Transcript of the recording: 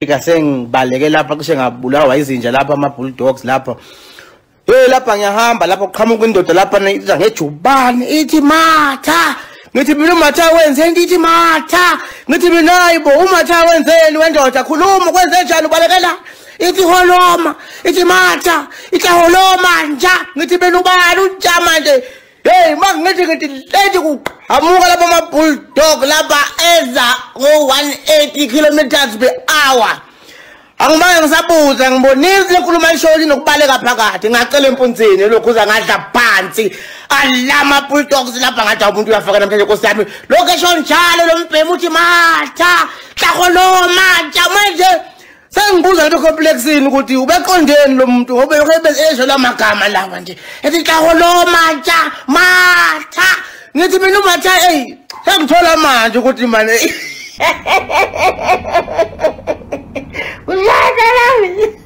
Sengibaleke lapha kushe ngabulawa izinja lapha, ama bulldogs lapha. Hey, lapha ngiyahamba lapha kuqhamuka indoda lapha iza ngejubane ithi Matha. Ngithi mina uMatha wenzeni? Ithi Matha. Ngithi mina hayibo uMatha wenzeni wendoda? Khuluma kwenze njani ubalekela? Ithi holoma, ithi Matha, ithi holoma nja. Ngithi mina ubani unja manje? Hey, mangithi ngithi lethi kuqhamuka lapha ama bulldog lapha eza ngo 180 kilometers per hour. Angibange ngisabuza, ngibonile lenkulumo ayisholi nokubaleka phakathi. Ngacela empunzini lokhu uza ngadla phansi. Alama bulldogs lapha ngathi umuntu uyafaka namhlanje Nkosi yami. Lokho esho njalo lo mbhemu uthi Matha, hlaholoma nja manje. Sengibuza lapha complexini ukuthi ubeqondeni lo muntu ngoba lokho esho lamagama lawa nje. Ethi hlaholoma nja Matha. Ngithi mina uMatha hey, sengithola manje ukuthi manje. Kushada lami.